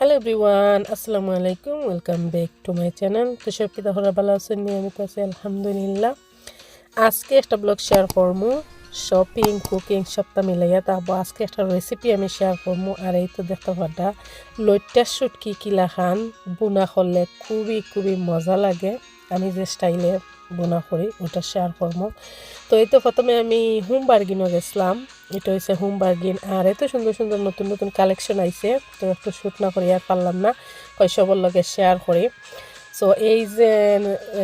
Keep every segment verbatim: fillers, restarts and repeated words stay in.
Hello everyone, আসসালামু আলাইকুম, welcome back to my channel। তো সব কিতা খবর, ভালা আছইন নি? আমি তো আছি আলহামদুলিল্লাহ। আজকে একটা ব্লগ শেয়ার করমু, শপিং, কুকিং সবটা মিলাইয়া থাকবো। আজকে একটা রেসিপি আমি শেয়ার করমু। আর এই তো দেখতা পাররা, লইট্টা শুটকি কিলাখান বুনা করলে খুবই খুবই মজা লাগে। আমি যে স্টাইলে বুনা করি, ওটা শেয়ার করমু। তো এই তো প্রথমে আমি হোম বার্গিনো গেছিলাম, এটা হইছে হোম বার্গিন। আর এত সুন্দর সুন্দর নতুন নতুন কালেকশন আইছে, তো একটু শ্যুট না করি আর পারলাম না, কই সবর লগে শেয়ার করি। তো এই যে, এ,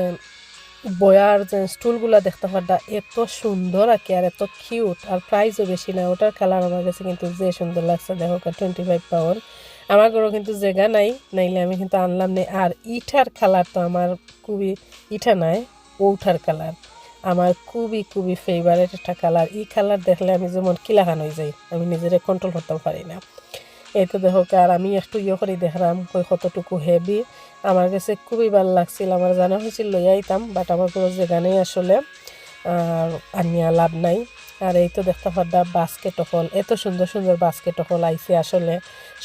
বয়ার যে স্টুলগুলা দেখতা পাররা, এত সুন্দর আর কি, আর এত কিউট, আর প্রাইসও বেশি না। ওটার কালার আমার কাছে কিন্তু যে সুন্দর লাগছে, দেখো, টোয়েন্টি ফাইভ পাউন্ড। আমার ঘরো কিন্তু জাগা নাই, নাইলে আমি কিন্তু আনলাম নে। আর ইটার কালার তো আমার খুবই, ইটা নাই, ওটার কালার আমার খুবই খুবই ফেভারিট একটা কালার। এই কালার দেখলে আমি যেমন কিলাখান হয়ে যাই, আমি নিজেরে কন্ট্রোল করতেও পারি না। এই তো দেখো, আর আমি একটু ইয়ে করে দেখলাম, কই কতটুকু হেভি। আমার কাছে খুবই ভালো লাগছিল, আমার জানা হয়েছিল লইয়া আইতাম, বাট আমার কোনো জাগা নেই আসলে, আর আনিয়া লাভ নাই। আর এই তো দেখতা পাররা বাস্কেট হল, এত সুন্দর সুন্দর বাস্কেট হল আইছে আসলে।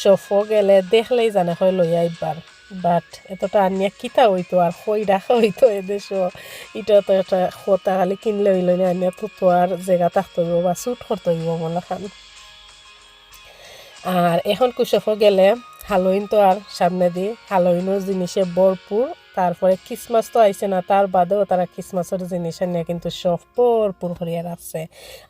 শপও গেলে দেখলেই জানে হয় লইয়া আইবার, বাট এতটা আনিয়া কিতা হইতো আর কই রাখা হইতো এদেশো। এটা তো একটা কথা, খালি কিনলে হইল না, আনিয়া তো, তো আর জাগা থাকতে হইব বা শ্যুট করতে হইব মনে খান। আর এখন কুশফও গেলে হালোইন তো আর সামনে দি, হালোইনর জিনিসে ভরপুর। তারপরে ক্রিসমাস তো আইছে না, তার বাদেও তারা ক্রিসমাসর জিনিস আনিয়া কিন্তু শপ ভরপুর করিয়া রাখছে।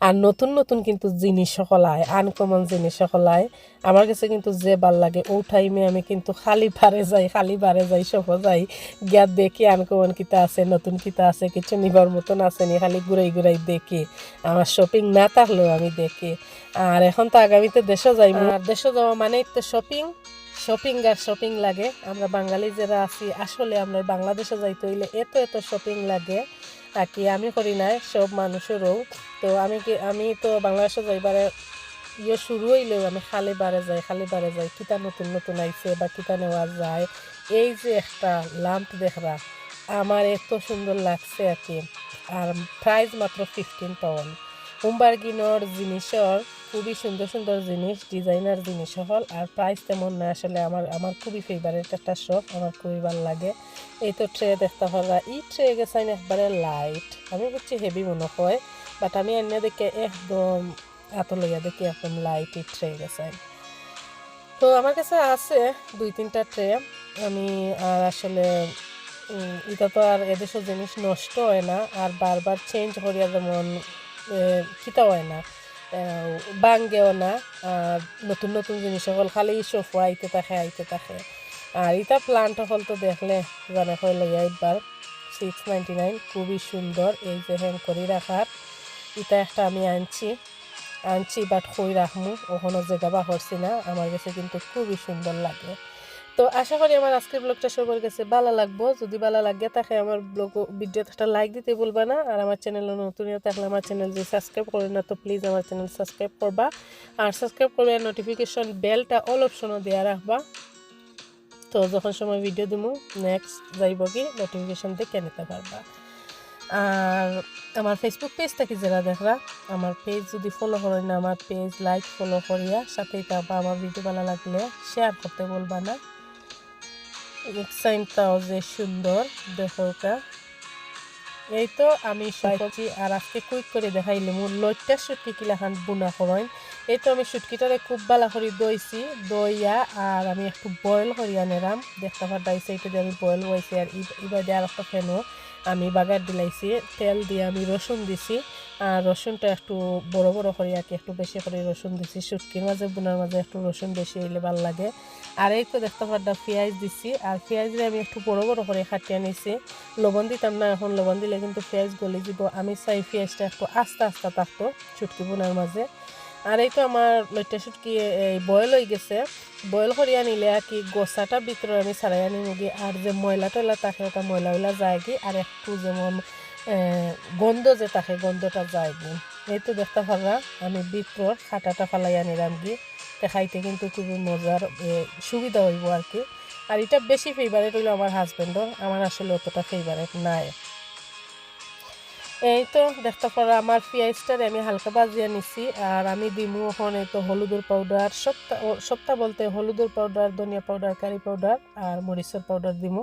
আর নতুন নতুন কিন্তু জিনিস সকল আয়, আনকমন জিনিস সকল আয়। আমার কাছে কিন্তু যে ভালা লাগে, ও টাইমে আমি কিন্তু খালি বারে যাই, খালি বারে যাই, শপও যাই, গিয়া দেখি আনকমন কিতা আছে, নতুন কিতা আছে, কিছু নিবার মতন আছে নি, খালি ঘুরাই ঘুরাই দেখি। আমার শপিং না থাকলেও আমি দেখি। আর এখন তো আগামীতে দেশো যাইমু, আর দেশো যাওয়া মানেই তো শপিং, শপিং আর শপিং লাগে। আমরা বাঙালি যারা আছি, আসলে আমরা বাংলাদেশো যাইতে হইলে এত এত শপিং লাগে। আর কি আমি করি না, সব মানুষেরও। তো আমি কি, আমি তো বাংলাদেশো যাইবারে ইয়ে শুরু হইলেও আমি খালি বারে যাই, খালি বারে যাই, কিতা নতুন নতুন আইছে বা কিতা নেওয়া যায়। এই যে একটা ল্যাম্প দেখরা, আমার এত সুন্দর লাগছে আর কি। আর প্রাইস মাত্র ফিফটিন পাউন্ড। হোম বার্গিনর জিনিসর খুবই সুন্দর সুন্দর জিনিস, ডিজাইনার জিনিস হল। আর প্রাইস তেমন না আসলে। আমার, আমার খুবই ফেভারিট একটা শপ, আমার খুবই ভালো লাগে। এই তো ট্রে দেখতা পাররা, এই ট্রে গেছাইন একবারে লাইট, আমি বুঝছি হেভি মনে হয়, বাট আমি এনে দেখে একদম আতো লইয়া দেখি একদম লাইট এই ট্রে গেছাইন। তো আমার কাছে আছে দুই তিনটা ট্রে, আমি আর আসলে, উম, এটা তো আর এদেশো জিনিস নষ্ট হয় না, আর বারবার চেঞ্জ করিয়া যেমন, এ, কিতা হয় না, এ, ভাঙ্গেও না। আর নতুন নতুন জিনিস সকল খালি শপও আইতে থাকে, আইতে থাকে। আর ইটা প্লান্ট সকল তো দেখলে জানে হয় লইয়া একবার, সিক্স নাইনটি নাইন, খুবই সুন্দর। এই যে হ্যাং করি রাখার, ইটা একটা আমি আনছি, আনছি, বাট কই রাখমু, ওখানো জাগা বা করছি না। আমার কাছে কিন্তু খুবই সুন্দর লাগে। তো আশা করি আমার আজকের ব্লগটা সবার কাছে ভালো লাগবো। যদি ভালো লাগে থাকে আমার ব্লগ ভিডিওতে একটা লাইক দিতে ভুলবা না। আর আমার চ্যানেল নতুন হয়ে থাকলে আমার চ্যানেল যদি সাবস্ক্রাইব করে না, তো প্লিজ আমার চ্যানেল সাবস্ক্রাইব করবা। আর সাবস্ক্রাইব করবে, নোটিফিকেশন বেলটা অল অপশনও দেওয়া রাখবা। তো যখন সময় ভিডিও দিমু, নেক্সট যাইব কি, নোটিফিকেশন দেখে নিতে পারবা। আর আমার Facebook পেজ থাকি যারা দেখরা, আমার পেজ যদি ফলো করেন না, আমার পেজ লাইক ফলো করিয়া সাথেই থাকবা। আমার ভিডিও ভালো লাগলে শেয়ার করতে বলবা না। সাইনটাও যে সুন্দর, দেখো কা। এই তো আমি শুকাইছি, আর আজকে কুইক করে দেখাইলাম লইট্টা শুটকি কিলাখান বুনা করইন। এই তো আমি শুটকিটারে খুব ভালা করি ধইছি, ধইয়া আর আমি একটু বয়েল করিয়া নেরাম। দেখতা পাররা এই সাইডে দিয়ে আমি বয়েল বইছি, আর ই-, ইবাদে আর একটা ফ্যানও আমি বাগার দিলাইছি। তেল দিয়ে আমি রসুন দিছি, আর রসুনটা একটু বড় বড় করি আর কি, একটু বেশি করে রসুন দিছি। শুটকির মাঝে, বুনার মাঝে একটু রসুন বেশি হইলে ভালো লাগে। আর এই তো দেখতা পাররা পিয়াজ দিছি, আর পিয়াজরে আমি একটু বড় বড় করে কাটিয়া নিছি। লবণ দিতাম না, এখন লবণ দিলে কিন্তু পিয়াজ গলি দিব। আমি চাই পিয়াজটা একটু আস্তা আস্তা থাকতো শুটকি বুনার মাঝে। আর এই তো আমার লইট্টা শুটকি এই বয়েল হয়ে গেছে। বয়েল করিয়া নিলে আর কি গোসাটা ভিতরে আমি ছাড়াইয়া নিমুগি, আর যে ময়লা টয়লা থাকে ওটা ময়লা উলা যায়গি, আর একটু যেমন, এ, গন্ধ যে থাকে গন্ধটা যায়গি। এই তো দেখতা পাররা আমি ভিতর কাটাটা ফালাইয়া নিলাম গি, তে খাইতে কিন্তু খুবই মজার, এ, সুবিধা হইব আর কি। আর এটা বেশি ফেভারিট হইলো আমার হাজব্যান্ডর, আমার আসলে অতটা ফেভারিট নাই। এই তো দেখতা পাররা আমার পিয়াইজটারে আমি হালকা ভাজিয়া নিছি। আর আমি দিমু অখন এই তো হলুদর পাউডার, সবটা, ও, সবটা বলতে হলুদর পাউডার, ধনিয়া পাউডার, কারি পাউডার আর মরিচর পাউডার দিমু।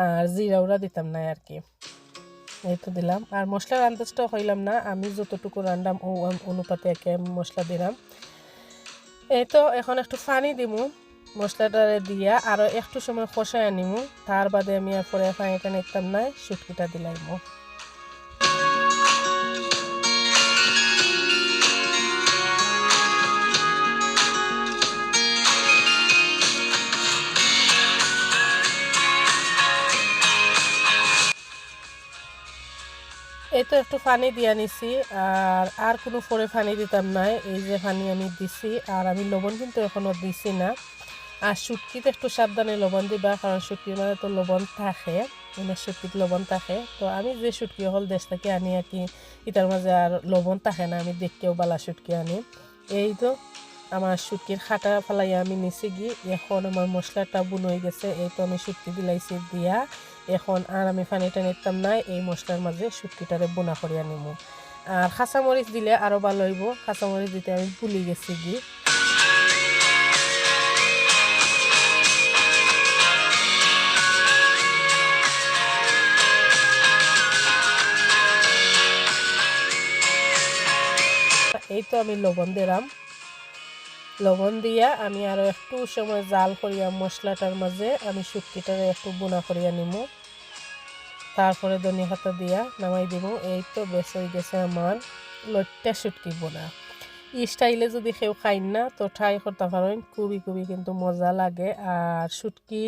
আর জিরা উরা দিতাম না আর কি। এই তো দিলাম। আর মশলার আন্দাজটাও কইলাম না, আমি যতটুকু রান্দাম ও আন-, অনুপাতে একে আমি মশলা দিলাম। এই তো অখন একটু পানি দিমু, মশলাটারে দিয়া আরো একটু সময় কষায় নিমু, তার বাদে আমি আর পরে পানিটা নিতাম নাই, শুটকিটা দিলাইমু। এই তো একটু পানি দিয়া নিছি, আর, আর কুনু পরে পানি দিতাম নাই। এই যে পানি আমি দিছি, আর আমি লবণ কিন্তু অখনো দিছি না। আর শুটকিত একটু সাবধানে লবণ দিবা, কারণ শুটকির মাঝে তো লবণ থাকে, মানে শুটকিত লবণ থাকে। তো আমি যে শুটকি অকল দেশ থাকি আনি আর কি, ইতার মাঝে আর লবণ থাকে না, আমি দেখিয়াও বালা শুটকি আনি। এই তো আমার শুটকির কাটা ফালাইয়া আমি নিছি গি। অখন আমার মশলাটা বুন অই গেছে। এই তো আমি শুটকি দিলাইছি দিয়া, অখন আর আমি পানিটা নিতাম না, এই মশলার মাঝে শুটকিটারে বুনা করিয়া নিমু। আর কাঁচামরিচ দিলে আরো ভালা অইবো, কাঁচামরিচ দিতে আমি ভুলি গেছি গি। এই তো আমি লবণ দিলাম, লবণ দিয়া আমি আরো একটু সময় জাল করিয়া মশলাটার মাঝে আমি শুটকিটারে একটু বুনা করিয়া নিমু। তারপরে ধনিয়া পাতা দিয়া নামাই দিমু। এই তো বেশ অই গেছে আমার লইট্টা শুটকি বুনা। ই স্টাইলে যদি কেউ খাইন না তো ট্রাই করতা পারইন, খুবই খুবই কিন্তু মজা লাগে। আর শুটকি,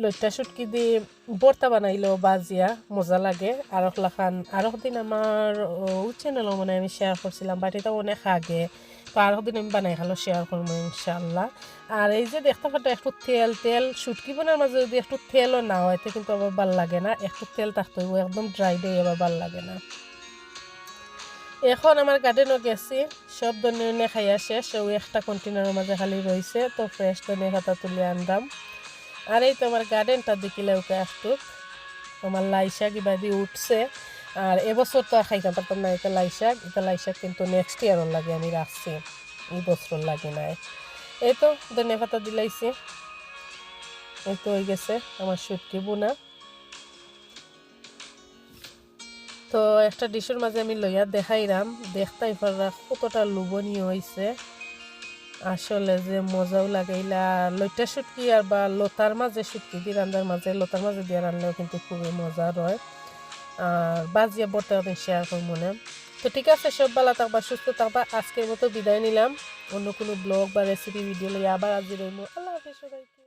লইট্টা শুটকি দি ভর্তা বানাইলেও ভাজিয়া মজা লাগে। আরক লাখান, আরক দিন আমার, ও, চ্যানেলও মানে আমি শেয়ার করছিলাম, বাট ইটা অনেক আগে। তো আরক দিন আমি বানাই খালো শেয়ার করমু ইনশাআল্লাহ। আর এই যে দেখতা পাররা একটু তেল তেল, শুটকি বুনার মাঝে যদি একটু তেলও না অয়, তে কিন্তু আবার ভালা লাগে না, একটু তেল থাকতে অইবো, একদম ড্রাই ড্রাই আবার ভালা লাগে না। অখন আমার গার্ডেনও গেছি, সব ধনিয়া খাইয়া শেষ, অউ একটা কন্টেনারর মাঝে খালি রইছে, তো ফ্রেশ ধনিয়া পাতা তুলি আনলাম। আর এই তো আমার গার্ডেনটা দেখিলাউক্কা একটু, আমার লাই শাক ইবাদি উঠছে। আর এবছর তো আর খাইতাম পারতাম না ইটা লাই শাক, ইটা লাই শাক কিন্তু নেক্সট ইয়ারর লাগি আমি রাখছি, ই বছরর লাগি নায়। এই তো ধনিয়া পাতা দিলাইছি, এই তো অই গেছে আমার শুটকি বুনা। তো একটা ডিশর মাঝে আমি লইয়া দেখাইরাম, দেখতাই পাররা কতটা লোভনীয় অইছে। আসলে যে মজাও লাগে, ইলা লইট্টা শুটকি আর বা লতার মাঝে শুটকি দি রান্দার মাঝে, লতার মাঝে দিয়া রানলেও কিন্তু খুবই মজা অয়। আর ভাজিয়া ভর্তা আমি শেয়ার করমু নে। তো ঠিক আছে, সব ভালা থাকবা, সুস্থ থাকবা। আজকের মতো বিদায় নিলাম, অন্য কুনু ব্লগ বা রেসিপি ভিডিও লইয়া আবার হাজির অইমু। আল্লাহ হাফেজ সবাইকে।